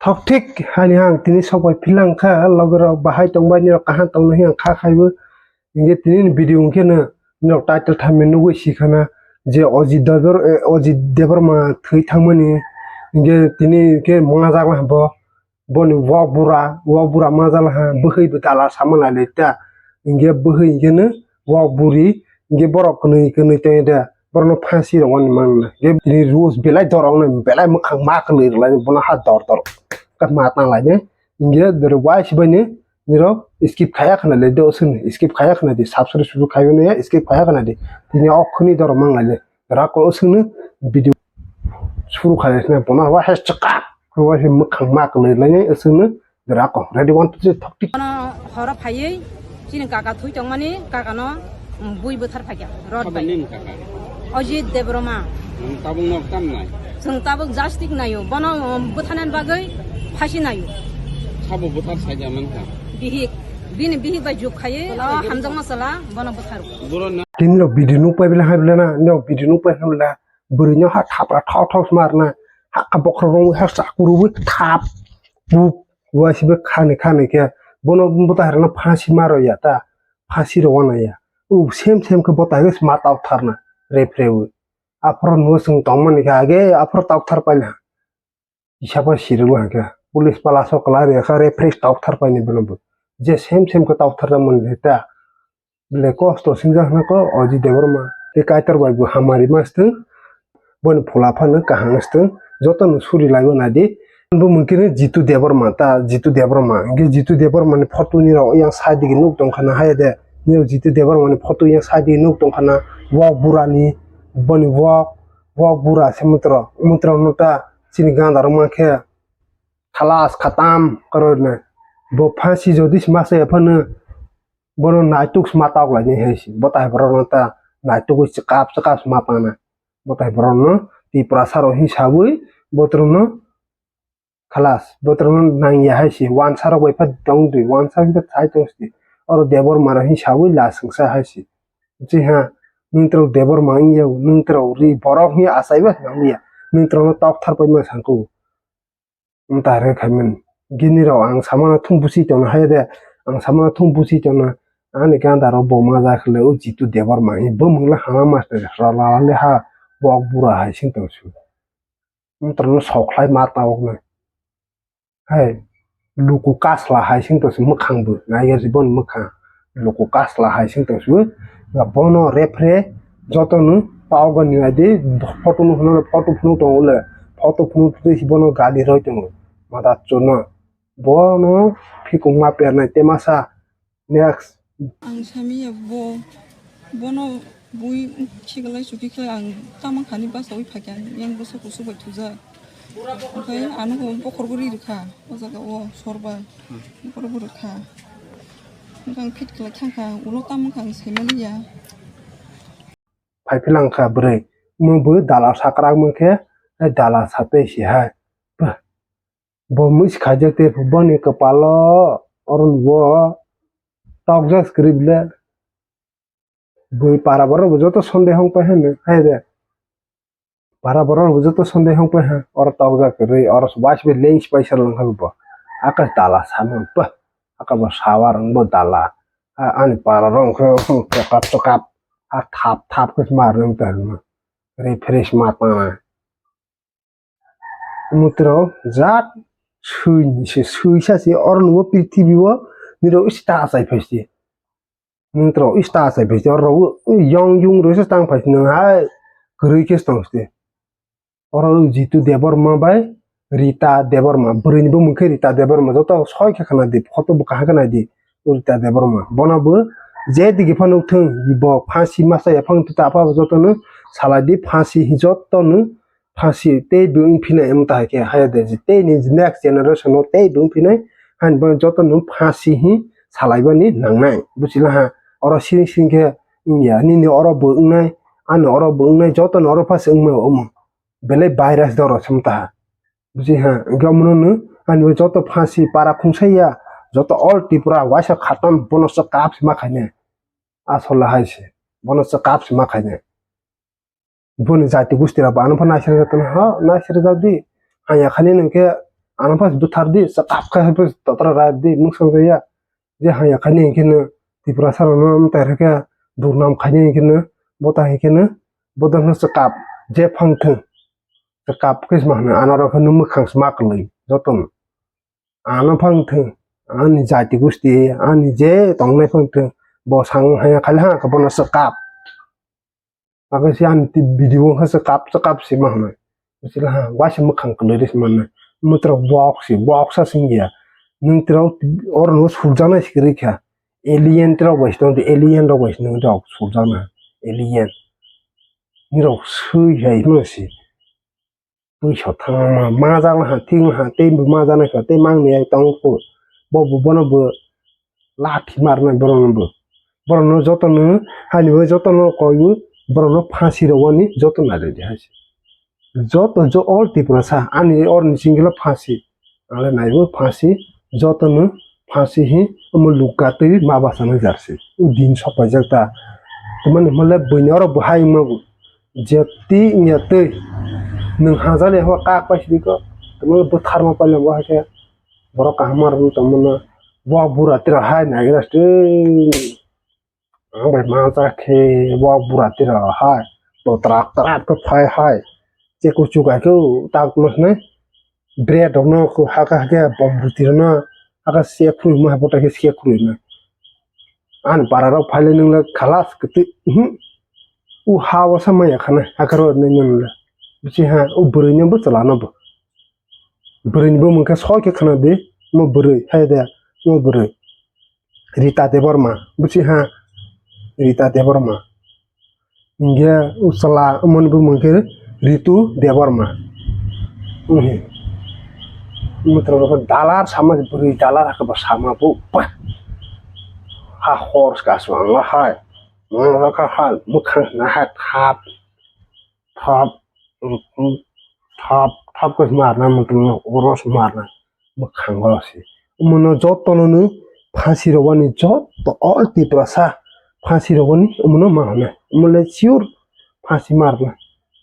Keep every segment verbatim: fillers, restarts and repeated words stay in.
Thok thik hani ang tini sok bai philang kha, logorok bahai tongbai, nirok kaham tongno hiya kha khaibo. Hinkhe tini ni video hinkhe no nirok title thaimani nugwi sikhana je Ajit Debor-, eh, Ajit Debbarma thwi thangmani hinkhe tini hinkhe mungajak laha bo. Boni wak bura, wak bura mungajak laha, bwkhwi bo dala sama lai lai ta. Hinkhe bwkhwi hinkhe no wak buri hinkhe borok kwnwi kwnwi tongya de. Borokno phansi rwmani mangna. Hinkhe tini rules belai dor wngnai, belai mwkhang ma kwnwi rwlaini, bono ha dor dor khe ma tang laini. Hinkhe dere wai sibaini nirok skip khaya khna le de, oswkni skip khaya khna di, subscribe suru khayo ne skip khaya khna di. Tini o khuni dor mang lai le. Rako oswkni video suru khayo khna bono wa he chakak. Wa he mwkhang ma kwnwi laini oswkni. Rako, ready, one, two, three, thok tik. Bono horo phaiwi chini kaka thwi tongmani, kakano, um, bui bwthar phaikha, rot bai. Sabo nini kaka? Ajit Debbarma. Nwng tabukno tam nai? Chwng tabuk justice naio. Bono, um, bwtharnani bagwi phasi naio. Sabo bwthar saikha mankha? Bihik. Bini bihik bai juk khaiwi, o hamjakma chwla bono bwtharo. Borok na- Tini rok video nukpai bela hai bela na, nini rok video nukpai hai bela. Bwrwino ha thapra thok thok smarna, ha bokhorok rok ha chakurubui thap buk. Uaisibe khani khani khe bono bwtharno phansi ma rwya ta, phansi rwna ya. U sem sem khe bwtharno ma tawtharna refrewi. Aphuru no chwng tongmani khe age aphuru tawthar paina. Kisa bo sirwkha khe police pala sok kwlai rwya khe refresh tawthar paini bono bo. Je sem sem khe tawthar mani ta. Belai kosto singjak hwnwi kok Ajit Debbarma tei Kaitor bai bo hamari ma swtwng. Boni phola phano kaham swtwng, jotono suri laibo naidi. Bo mungkhe Jitu Debbarma ta, Jitu Debbarma. Hinkhe Jitu Debbarma ni photo ni rok yang side digi nuk tongkha na, haiya de. Nini Jitu Debbarma ni photo yang side digi nuk tongkha na, wak bura ni, boni wak, wak bura se mutro, mutro no ta chini ganda rok mankhe khalas khatam kwrwini. Bo phansi jodi se masa ya phano bono naituk se ma tok laini hai se. Bo tai borok no ta naituk se chwkap chwkap se ma tangna. Bo tai borok no Tiprasa rok hin sawi botrok no khalas, botrok no nang ya hai se. Wansa rok bai pha tong di, wansa bai pha sai tong si. Oro Debbarma rok hin sawi la swngsa hai se. Chi ha, nwng trok Debbarma wng ya, nwng trok ri borok hin achai ba nang ya. Nwng trok no tok thar pai ma sangkho. Wng ta re khaimani. Gini rok ang samano thung busi tongna hai de. Ang samano thung busi tongna. Ani ganda rok bo ma ja khle o Jitu Debbarma hi bo mungla hama master rala le ha bok bura hai sing tong su. Wng tong sok khlai ma ta ok na. Hai luku kasla hai sing tong su mwkhang bo. Nai ga si bon mwkhang. Luku kasla hai sing tong su. Ga bono refre joto no pao ga ni ai de photo no hono photo phunu tong le. Photo phunu tu si bono gali roi tong. Mata chuna. Bono phikung ma pernai te masa. Next. Ang sami ya bo, bono bui khiklai chuki khlai ang tamang khani basa ui phakya yang bosa kusuk bai thuja. Okai ano ko bokhor guri rikha, o jaga o sorba bokhor guri rikha. Ang phit khlai thangkha, ulo tamang khang saimani ya. Phai philang kha bwrwi, mo bo dala sakrak mangkhe, dala satwi si hai. Bah. Bo mui si khaijak tei boni kwpalo oro bo tokjak kwrwi bile. Bui para borok bo joto Sunday hong pai hwnwi hai de. Para borok bo joto Sunday hong pai ha oro tokjak kwrwi oro waisbe lens pai sal wngkha bo. Akash dala samung pa. Aka bo sawa rwng bo dala. A-, ani para rok wngkhe chokap chokap. A thap thap khe ma rwng ta rwng. Refresh ma tana. Mwtrok jat swi ni se, swisa se, oro nugo prithibi o nirok ista achai phai se. Mwtrok ista achai phai se, oro yong yung rwisa tang phai se, nwng hai kwrwi khe tong se. Oro Jitu Debbarma bai Rita Debbarma, bwrwi ni bumung khe Rita Debbarma, joto soi khe khna di, photo bo kaham khe nai di. Rita Debbarma. Bono bo je digi phano wngthung, bo phansi masa ya phang tuta apa joto no salai di phansi hi joto no phansi tei bo wng phina em ta hai khe haya de je tei ni next generation no tei bo wng phina han bo joto no phansi hi salai bani nangnai. Buchila ha oro sini sini khe wng ya nini oro bo wngnai ani oro bo wngnai joto no oro phansi wngma omo belai virus doro se mata ha. Buji ha, hwnkhe omono nwng ani bo joto phansi para khungsai ya, joto all Tripura waisa khatam bono se kap se ma khainai. Asol hai se, bono se kap se ma khainai. Boni jati gusti rok bo ano pha naisirjak tongna, ha, naisirjak di. Hanya khani nwng khe Ano pas bwthar di, chwkap khe hai pas totra rai di, mwsang jaya. Je haya khaini hinkhe no Tiprasa rok no amtai rwkhe durnam khaini hinkhe no bota hinkhe no boda no chwkap je phang thung. Chwkap khe ma hwnwi ano rok no mwkhang sma kwlwi jotono. Ano phang thung, ani jati gusti, ani je tongnai phang thung, bo sang haya khali ha khe bono chwkap. Abo se ani ti video wngkha se kap se kap se ma hwnwi. Sila ha waisa mwkhang kwlwi rw se mannai. Mwtrok bok se bok sa sing ya. Nwng tirok oro no surjaknai se kwrwi kha. Alien tirok bai se tong alien rok bai se nwng rok surjakna. Alien. Nirok sui hai ma se. Twi so thang ma ma jak na ha thik ha tei bo ma jak nai kha tei mang ni ai tong ko. Bo bo bono bo lathi mar nai borok no bo. Borok no joto no hani bo joto no koi bo borok no phasi rw ani joto nai rw di hai se. Joto jo all Tiprasa ani or ni singla phasi. Ale nai bo phasi joto no phasi hi omo lukka twi ma basa nai jar se. U din sok pai jak ta. Tumani hwnle buini oro bo hai ma bo. Jeti wngya twi nwng hajani hwnba kak pai sidi kok tongmani bwtharma pailabo hai khe borok kaham ma rwngwi tongmano. Bo bura tira hai naigra twi ang bai mansa khe bo bura tira hai to trak trak khe phai hai che kuchuk hai khe tak tongma swnai. Bread rok no haka hake bom bwtwi rok no haka se khurui ma bo ta khe se khurui na. Ani para rok phai le nung le khalas kwtwi, uhmm. U ha o sa maya khana haka ro nai nung le. Bisi ha u bwrwi no bo chwla no bo. Bwrwi ni bumung khe soi khe khana di mo bwrwi hai de mo bwrwi. Rita Debbarma, buchi ha? Rita Debbarma. Hingke u chwla, umoni bumung khe Ritu Debbarma. Uhi. Umutro dalar sama, bwrwi dalar hakhe bo sama bo, bah. Ha hor kasu ang hai. Mang rakha hai, mukhang na hai thap. Thap, thap, thap khe marna, mutung oro se marna, mwkhango se. Omono jotono no phasi rwani joto all Tiprasa phasi rwani omono ma hwnwi. Omo le sure phasi marna.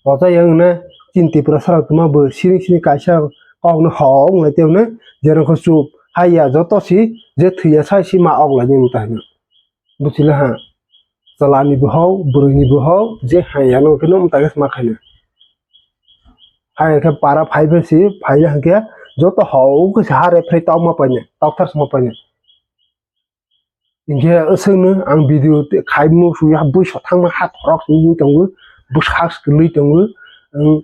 Roja yang na chini Tiprasa rok tuma bo sini sini kaisa kok no hok lai tei hwnwi jerong khe chup hai ya joto si je thwi ya sai si ma ok lai nini ta hwnwi. Buchila ha. Chalani bo hao, bwrwini bo hao, je hai ano khe no mtai khe ma khaina. Hai khe para phai bai si, phai ya hwnkhe joto hao khe se ha re phre tau ma paina, tau thar se ma paina. Hingkhe aswkno ang video khai mo su ya bui so thangma ha khorok si wngwi tongo, bwsak se kwlwi tongo, ang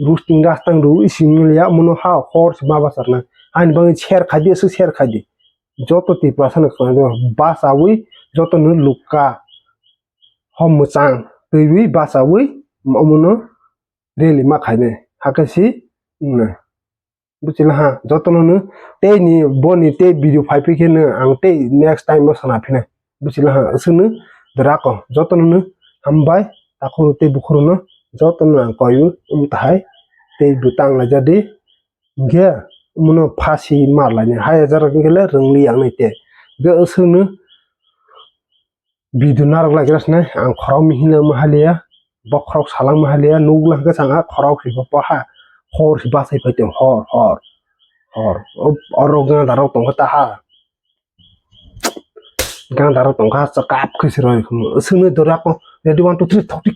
roasting rastang rw isi wngya mono ha hor se ma bachar na. Ani bagwi share khai di, aswk share khai di. Joto Tiprasa no khwlai jago, bachawi joto no lukha hom mwchang twiwi bachawi omono rally ma khainai hakhe si wngnai. Buchila ha, joto no no tei ni boni tei video phai phi khe no ang tei next time o sana phinai. Buchila ha, aswk no dwrako joto no no hambai takhuru tei bukhuru no joto no ang koi o um tahai tei bwtang lai jadi. Hingkhe omono phasi mar lainai, hai hajar hingkhe le rwngli yang nai te. Hingkhe aswkno video narwk lai gra sinai, ang khorok mihila wngma haliya, bokhorok salangma haliya, nukla hwnkhe chang a khorok si bo paha, hor si bachai phai tong, hor, hor, hor. O, oro ganda rok tongkha taha. Ganda rok tongkha, chakap khe se roi, aswkno dora ko, ready, one, two, three, thok, thik.